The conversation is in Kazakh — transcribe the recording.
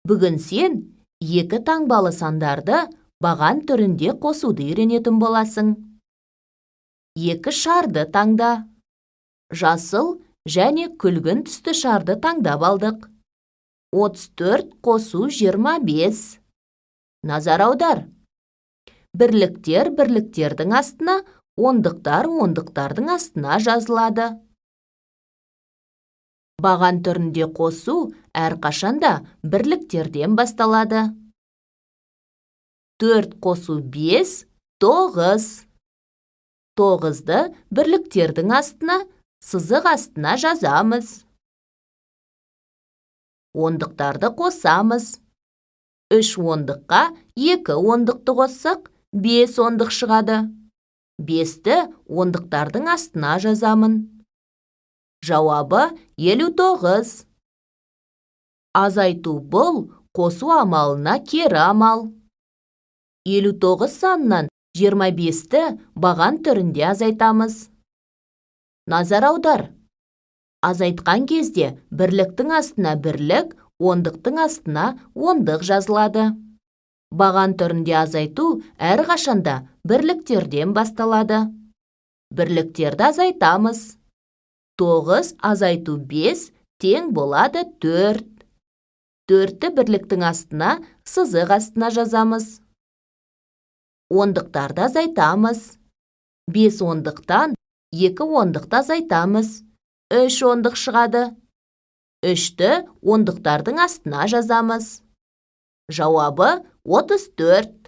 Бүгін сен екі таңбалы сандарды баған түрінде қосуды үйренетін боласың. Екі шарды таңда. Жасыл және күлгін түсті шарды таңдап алдық. 34 қосу 25. Назар аудар. Бірліктер бірліктердің астына, ондықтар ондықтардың астына жазылады. Баған түрінде қосу әрқашанда бірліктерден басталады. 4 қосу 5 – 9. 9-ды бірліктердің астына, сызық астына жазамыз. Ондықтарды қосамыз. 3 ондыққа 2 ондықты қоссақ, 5 ондық шығады. 5-ті ондықтардың астына жазамын. Жауабы 59. Азайту бұл қосу амалына кері амал. 59 санынан 25-ті баған түрінде азайтамыз. Назар аудар. Азайтқан кезде бірліктің астына бірлік, ондықтың астына ондық жазылады. Баған түрінде азайту әрқашанда бірліктерден басталады. Бірліктерді азайтамыз. 9 азайту 5 тең болады 4. 4-ті бірліктің астына, сызық астына жазамыз. Ондықтарды азайтамыз. 5 ондықтан 2 ондықты азайтамыз. 3 ондық шығады. 3-ті ондықтардың астына жазамыз. Жауабы 34.